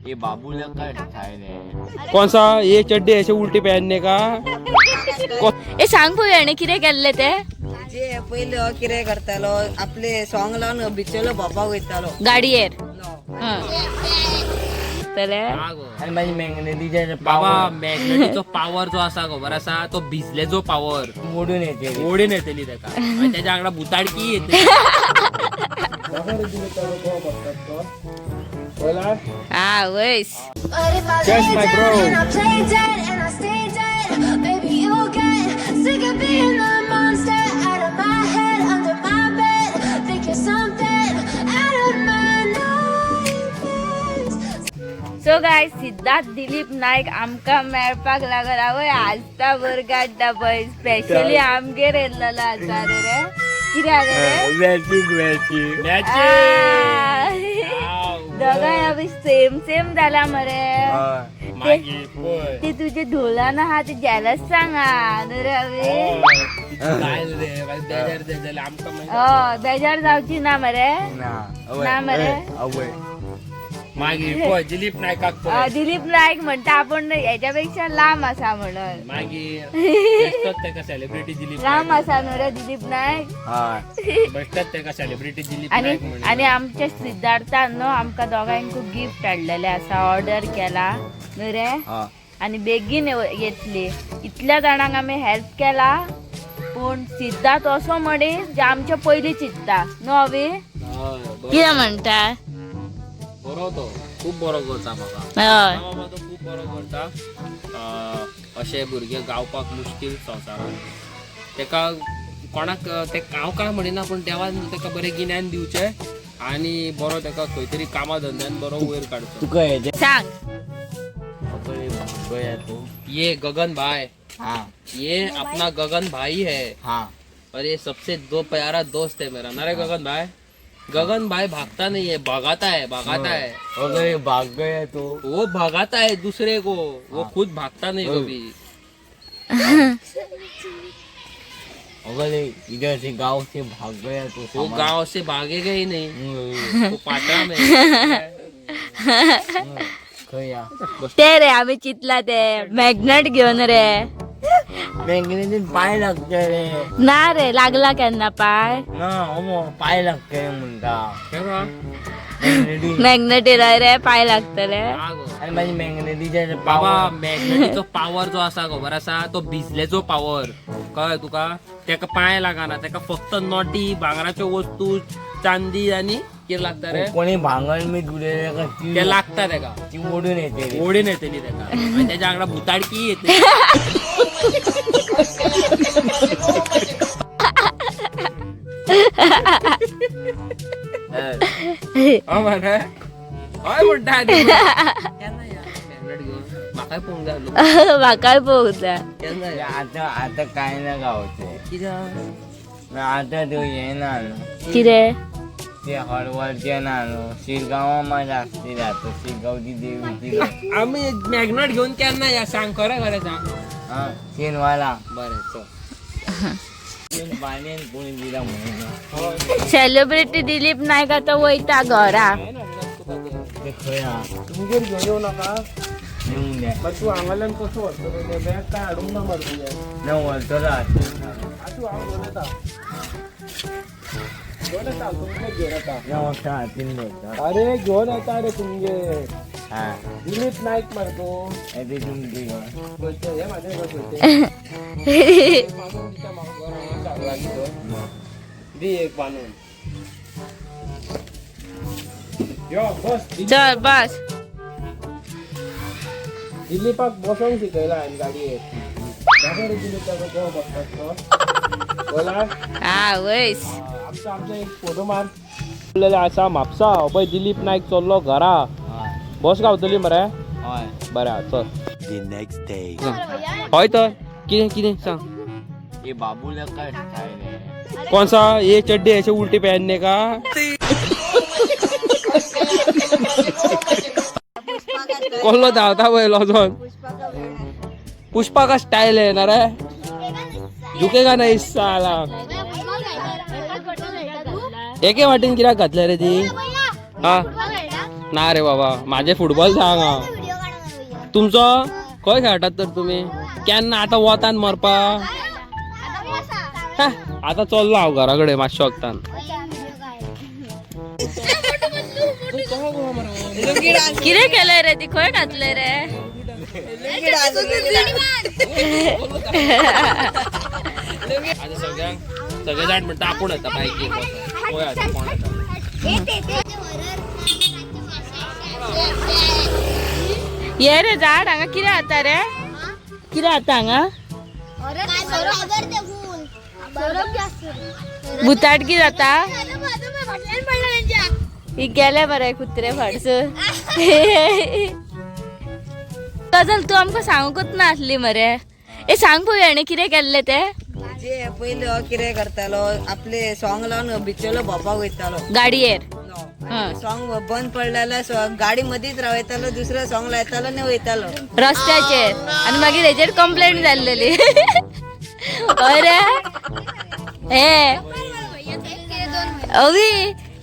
ये बाबूला का स्टाईल है. कौन सा ये चड्डी ऐसे उल्टी पहनने का? ए, सांग पळोवया हेणें कितें केल्लें तें. जे पयले कितें करतालो, आपले सॉंग लावन बिचेलो भोंवपाक वयतालो. गाडयेर जाल्यार आणि माझी मॅग्नेटीच्या बाबा, पावर मॅग्नेटीचो पावर जो आसा, खबर आसा, तो भिजलेचो पावर. मोडून येते. ओडीन येतली तेका मागीर तेच्या वांगडा भुताडकी येतली. हा वयस. But if I Yes, lay my down bro. and I play dead and I stay dead, baby, you'll get sick of being the monster out of my head, under my bed. Think you're something out of my nightmares. So guys, Siddharth Dilip Naik आमकां मेळपाक लागला. आवय, आजता बर काडटा पळय, specially आमगेर येयल्लो आसा रे. रे, कितें जालें रे? Matching matching. दोगांय आमी सेम सेम जाला मरे. मागीर पळय. ते तुजे ढोलान आहा ते जेलस सांगा न्हू रे अभी. काय रे, मागीर बेजार जाल्यार आमकां मागीर. हय, बेजार जावची ना मरे. ना. ना मरे. अवय. मागीर पळय दिलीप नायकाक पळय. दिलीप नायक म्हणटा आपूण हेच्या पेक्षा लांब आसा म्हणून. मागीर बेश्टोच तेका सेलिब्रिटी दिलीप लांब नायक. आसा न्हू रे दिलीप नायक? हय. बेश्टोच तेका सेलिब्रिटी दिलीप आणि नायक म्हणून. आणि आमच्या सिद्धार्थान न्हू आमकां दोगांकू गिफ्ट हाडलेले आसा, ऑर्डर केला न्हू रे. हा. आणि बेगीन येतली. इतल्या जाणांक आमी हेल्प केला, पूण सिद्धार्थ असो मनीस जे आमच्या पयलीं चिंतता न्हू अवी. हय, बरो. कितें म्हणटा? बरो, तो खूब बरो करता म्हाका. हय. बाबा, तो खूब बरो करता. अशे भुरगे गावपाक मुश्कील संवसारान. तेका कोणाक ते हांव काय म्हणिना, पूण देवान तेका बरें गिन्यान दिवचें आनी बरो तेका खंय तरी कामा धंद्यान बरो वयर काडचो. तुका हेजे सांग. गया तू. ये गगन भाई. हा. ये अपना गगन भाई है. हा. और ये सबसे दो प्यारा दोस्त है मेरा ना रे गगन भाई. गगन भाई भागता नहीं है, भगाता है, भगाता है. अगर ये भाग गया तो? वो भगाता है दूसरे को, वो खुद भागता नहीं कभी. अगर ये इधर से गांव से भाग गया तो? वो गांव से भागेगा ही नहीं. वो पाटा में है. खया? ते रे आमी चिंतला ते मॅग्नेट घेवन रे. मॅग्नेटीन पाय लागते रे. ना रे, लागला केन्ना पाय? ना अमो, पाय लागते म्हणटा. केव्हा? मॅग्नेटीन. मॅग्नेट येयला रे पाय लागतले. आगो. आणि माझी मॅग्नेटीच्या बाबा, पावर मॅग्नेटीचो पावर जो आसा, खबर आसा, तो भिजलेचो पावर. कळ्ळें तुका? तेका पांय लागना, तेका फक्त नोटी, भांगराच्यो वस्तू, चांदी आनी कितें लागता रे? कोणी भांगर मी तुले का ती. ते लागता तेका. ती ओढून येते रे. ओडीन येतली तेका, मागीर तेच्या वांगडा भुताडकी येतली. हय मरे, हय म्हणटा आनी. केन्ना या मॅग्नेट घेवन म्हाकाय पळोवंक जाय आसलो. म्हाकाय पळोवंक जाय. केन्ना या? आता आता काय ना गावचे. कित्याक? आता तो येणार न्हू. कितें? ते हरवळचे ना न्हू, शिरगांवा मात जास्ती जातो, शिरगांवची देवीची. आमी मॅग्नेट घेवन केन्ना या, सांग, खरें खरें सांग. हा, शेनवारा. बरें, चल. बानेन कोणी दिला म्हणून. सेलिब्रिटी दिलीप नायक आतां वयता घरा. ते खंय हा? तुमगेर घेवन येवं नाका. येऊन द्या. मागीर तूं हांगाल्यान कसो व्हरतलो तें बॅग? काय हाडूंक ना मरे तुजें. ना, व्हरतलो आतां. आसूं, हांव घेवन येता, घेवन येता, तुमगेर घेवन येता. ना, वखदां हातीन दवरता. अरे, घेवन येता रे तुमगेर. हा. दिलीप नायक मरे तूं. येते तुमचे घर. खंयचें हें म्हाजें घर खंयचें? एक बांदून दिता म्हाका घर हांगा लागीं थंय. दी एक बांदून. यो बस. चल बस. दिलीपाक बसोंक शिकयला हांवें गाडयेर. दाखय रे दिलीप ताका केव्हा बसतात तो. बोला. हा वयस. आमचो आमचो एक फोटो मार. उरलेले आसा म्हापसा. पळय, दिलीप नायक चल्लो घरा. हय. बस गावतली मरे. हय. बरें आहा, चल. The next day. हय, तर कितें कितें सांग. ये बाबूला काय स्टाईल आहे? कौन सा ये चड्डी ऐसे उल्टी पहनने का? कोल्लो धांवता पळय लजोन. पुष्पा का स्टाईल है ना रे, झुकेगा नाही साला. एके वाटेन कित्याक घातल्या रे ती? हा. ना रे बाबा, माझे फुटबॉल सांग हांगा. तुमचो खंय खेळटात तर तुमी? केन्ना आतां वतान मरपा? आतां चल्लो हांव घरा कडेन मातशें वखदान. कितें केलंय रे ती? खंय घातलंय रे? आतां सगळ्यांक सगळे जाण म्हणटा आपूण येता बायकीर बसून. पळय आतां कोण येता. ये रे झाड हांगा कितें जाता रे? कितें जाता हांगा? भुताटकी जाता. ही गेले बरे कुत्रे फाटसून. गजल तूं आमकां सांगूंकच नासली मरे. ए सांग पळोवया हेणें कितें केल्लें तें. जे पयलो कितें करतालो, आपले सॉंग लावन बिचोलो भोंवपाक वयतालो. गाडयेर. सॉंग बंद पडलेले गाडी मदींच रावयतालो, दुसरो सॉंग लायतालो आनी वयतालो रस्त्याचेर. आनी मागीर हेजेर कंप्लेंट जाल्लेली. हय रे. हे अवी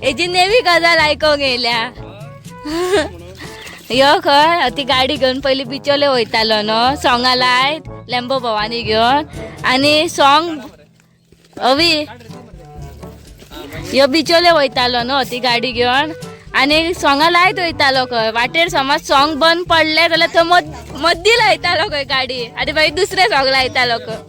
हेजी नेवी गजाल आयकोंक येयल्या. यो खंय ती गाडी घेवन पयलीं बिचोले वयतालो न्हू, सोंगां लायत लेंबो भवानी घेवन. आनी सॉंग अवी यो बिचोले वयतालो न्हू ती गाडी घेवन आनी सोंगां लायत वयतालो खंय वाटेर. समज सॉंग बंद पडलें जाल्यार तो मद्दी लायतालो खंय गाडी आनी मागीर दुसरें सॉंग लायतालो खंय.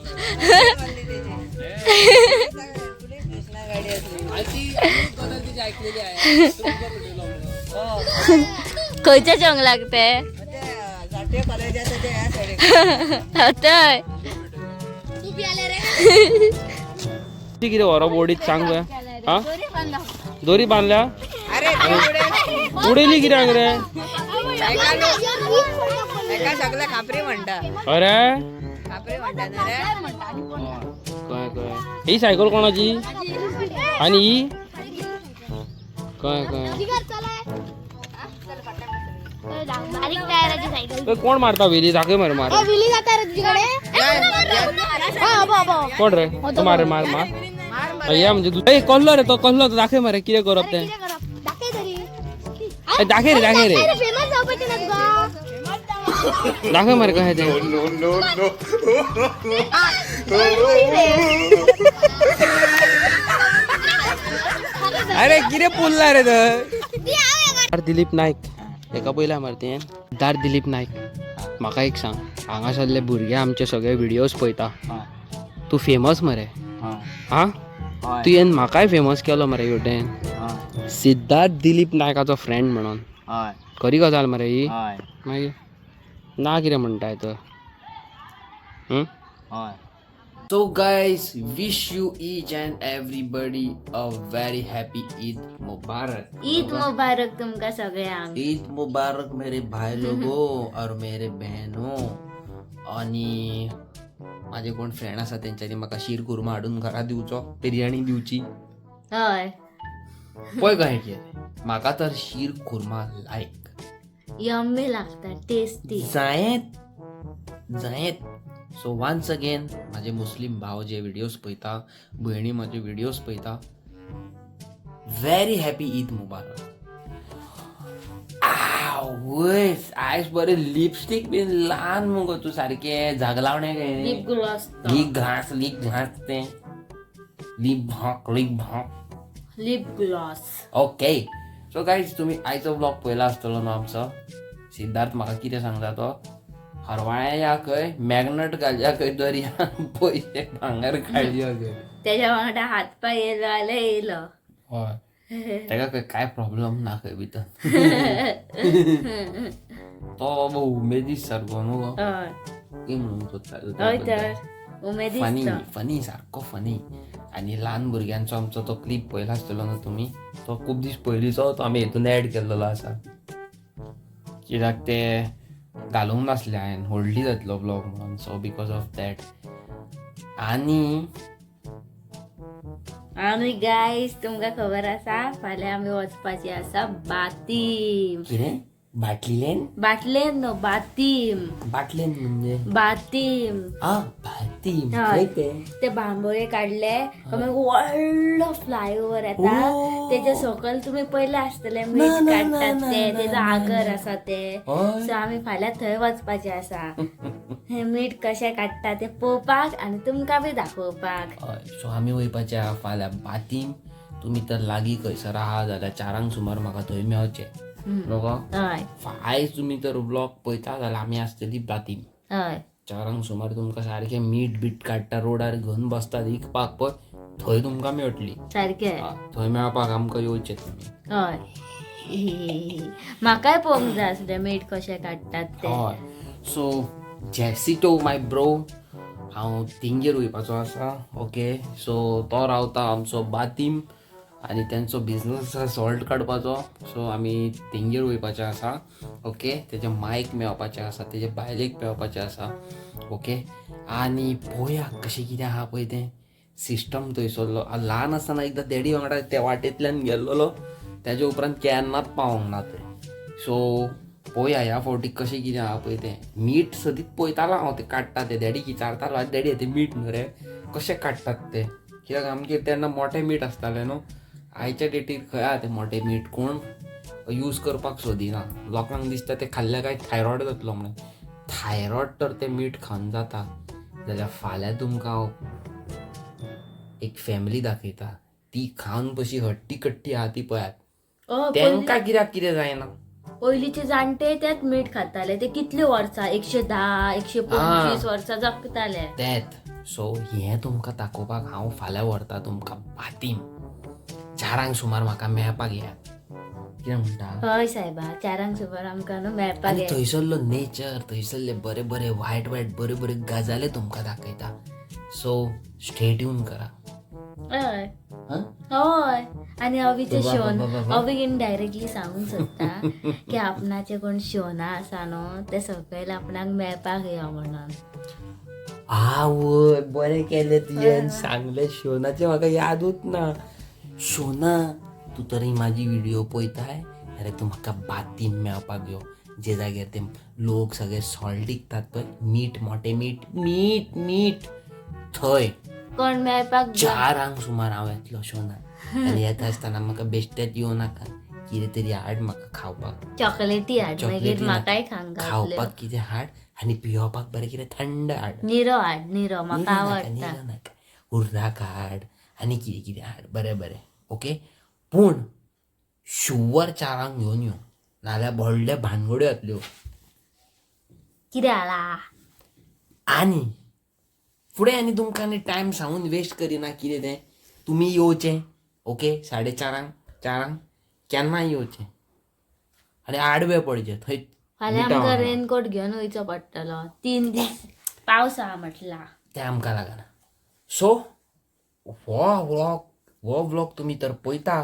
खंयच्या जंगलाक ते? थंय. ती कितें व्हरोप ओडीत सांग पळोवया. हा, दोरी बांदल्या? उडयली कित्याक रे? सगळ्या खापरी म्हणटा. अरे खापरी म्हणटा न्हू रे. कळ्ळें कळ्ळें. ही सायकल कोणाची आनी ही? कळ्ळें कळ्ळें. कोण मारता विली? दाखय मरे. मार कोण रे तू? मार मार मार. या म्हणजे ए कसलो रे तो? कसलो तो? दाखय मरे कितें करप तें. ए, दाखय रे, दाखय रे, दाखय मरे कशें तें. अरे कितें पुरला रे तर. दिलीप नायक हेका पयला मरे तुवें? दार दिलीप नायक, म्हाका एक सांग, हांगासरले भुरगे आमचे सगळे व्हिडियोज पळयता, तूं फेमस मरे. हा, तुवें म्हाकाय फेमस केलो मरे युटेन सिद्धार्थ दिलीप नायकाचो फ्रेंड म्हणून. खरी गजाल मरे ही? मागीर ना कितें म्हणटाय तर? So guys, wish you each and everybody a very happy Eid Mubarak. Eid मुबारक तुमकां सगळ्यांक. ईद मुबारक मेरे भाई लोगो और मेरे बहनों. आणि माझे कोण फ्रेंड आसा तेंच्यांनी म्हाका शीर कुर्मा हाडून घरा दिवचो, बिरयानी दिवची. हय. पळय कशें कितें, म्हाका तर शीर कुर्मा लायक. यम्मी लागता, टेस्टी. जायत जायत. सो वन्स अगेन माझे मुस्लिम भाव जे व्हिडिओज पळयता, भयणी माझे व्हिडिओज पळयता, व्हेरी हॅपी ईद मुबारक. आवयस, आयज बरें लिपस्टीक बीन ल्हान मुगो तूं, सारकें झागलावणें लिप काय ग्लॉस. लीप घास, लीप घास तें लीप भाक, लीप भाक. Lip gloss. Okay, so guys, तुम्ही आयचो ब्लॉग पळयला आसतलो न्हू आमचो. सिद्धार्थ म्हाका कितें सांगता तो, हरवाळ्या खंय मॅग्नेट घालया खंय दर्या, पयशे भांगर काडया खंय. त्याच्या वांगडा हातपाय येयलो जाल्यार येयलो. हय, ताका खंय काय प्रॉब्लम ना खंय भितर. तो बाबा उमेदी सारको न्हू गो. हय. की म्हणून सोदता तूं हय. त्या तर उमेदीच. फनी तो फनी, सारको फनी. आनी ल्हान भुरग्यांचो आमचो तो क्लिप पळयला आसतलो न्हू तुमी, तो खूब दीस पयलींचो, तो आमी हेतून एड केल्लो आसा कित्याक ते घालूंक नासले हांवें, व्हडली जातलो ब्लॉग म्हणून. So because of that. आनी आनी गायज, तुमकां खबर आसा, फाल्यां आमी वचपाची आसा बातीम. कितें? बाटलीलेन. बाटलेन न्हू, बातीम. बाटलेन म्हणजे? बातीम. आ, बातीम. हय. खंय ते? ते बांबोळे काडले मागीर व्हडलो फ्लायओवर येता. ओ. तेच्या सकयल तुमी पयले आसतले ना, मीठ ना, काडटात ना, ते ना, तेजो ना, आगर आसा ते. हय. सो आमी फाल्यां थंय वचपाचे आसा, हे मीठ कशें काडटा ते पळोवपाक आनी तुमकां बी दाखोवपाक. हय, सो आमी वयपाचे आहा फाल्यां बातीम. तुमी तर लागीं खंयसर आहा जाल्यार 4 सुमार म्हाका थंय मेळचें न्हू. हय. आयज तुमी जर व्लॉग पळयता जाल्यार आमी आसतली बातीम. हय. 4 सुमार तुमकां सारकें मीठ बीठ काडटा, रोडार घेवन बसतात विकपाक पळय, थंय तुमकां मेळटली. सारकें. थंय मेळपाक आमकां येवचें तुमी. हय, म्हाकाय पळोवंक जाय आसलें मीठ कशें काडटात ते. हय, सो जेसिटो माय ब्रो, हांव तेंगेर वयपाचो आसा. ओके, सो तो रावता आमचो बातीम आनी तेंचो बिजनस आसा सॉल्ट काडपाचो. सो आमी तेंगेर वयपाचें आसा. ओके, तेजे मायक मेळपाचें आसा, तेजे बायलेक मेळपाचें आसा. ओके, आनी पळोवया कशें कितें आहा पळय तें सिस्टम थंयसरलो. ल्हान आसतना एकदां डॅडी वांगडा त्या वाटेंतल्यान गेल्लोलो, तेज्या उपरांत केन्नाच पावोंक ना थंय. सो पळोवया ह्या फावटी कशें कितें आहा पळय तें. मीठ सदींच पळयतालो हांव तें काडटा तें, डॅडीक विचारतालो, आरे डॅडी तें मीठ न्हू रे कशें काडटात तें, कित्याक आमगेर तेन्ना मोटें मीठ आसतालें न्हू. आयच्या डेटीर खंय आहा तें मोटें मीठ, कोण यूज करपाक सोदिना. लोकांक दिसता तें खाल्ल्यार काय थायरॉयड जातलो म्हणून. थायरॉयड तर तें मीठ खावन जाता जाल्यार फाल्यां तुमकां हांव एक फॅमिली दाखयता, ती खावन कशी हट्टी कट्टी आहा ती पळयात. तेंकां कित्याक कितें जायना. पयलींचे जाणटे त्यात मीठ खाताले, ते कितले वर्सां, 110, 125 वर्सां जगताले. तेत सो हें तुमकां दाखोवपाक हांव फाल्यां व्हरता तुमकां बातीम. 4 सुमार म्हाका मेळपाक येयात. कितें म्हणटा? हय सायबा, 4 सुमार आमकां न्हू मेळपाक आनी ये. थंयसरलो नेचर, थंयसरले बरे बरे वायट वायट बरे बरे गजाली तुमकां दाखयता. सो स्टे ट्यून करा. हय. हां. हय, आनी अवीचे बाबा, शोन बाबा, बाबा. अवीक इनडायरेक्टली सांगूंक सोदता की आपणाचे कोण शोना आसा न्हू ते सकयल आपणाक मेळपाक यो म्हणून. आवय, बरें केलें तुवें सांगलें. शोनाचें म्हाका यादूच ना. शोना, तूं तरी म्हाजी व्हिडियो पळयताय जाल्यार तूं म्हाका बातीम मेळपाक यो, जे जाग्यार ते लोक सगळे सॉल्ट विकतात पळय, मीठ, मोटें मीठ, मीठ मीठ, थंय कोण मेळपाक 4 सुमार हांव येतलो शोना. आनी येता आसतना म्हाका बेश्टेच येवं नाका, कितें तरी हाड म्हाका खावपाक. चॉकलेटी हाड, मागीर चॉकलेटी म्हाकाय खावंक गावतल्यो. खावपाक कितें हाड आनी पियोवपाक बरें कितें थंड हाड. निरो हाड, निरो म्हाका निरो नाका, आवडटा. निरो नाका, उर्राक हाड आनी कितें कितें हाड बरें बरें. ओके, पूण शुवर 4 घेवन यो, नाजाल्यार व्हडले भानगड्यो जातल्यो. कितें हाडा? आनी फुडें आनी तुमकां आनी टायम सांगून वेस्ट करिना कितें तें, तुमी येवचें. ओके, 4:30 4 केन्नाय येवचें आनी आडवे पडचें थंय. फाल्यां मिठा आमकां वांगडा. रेनकोट घेवन वयचो पडटलो, 3 दीस पावस आहा म्हटला. तें आमकां लागना. सो हो व्लॉग तुमी तर पळयता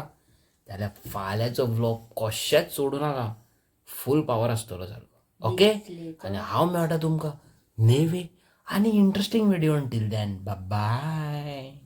जाल्यार फाल्यांचो व्लॉग कशेंच सोडूं नाका, फूल पावर आसतलो सारको. ओके, आनी हांव मेळटा तुमकां नेवे आनी interesting video. Until then, bye.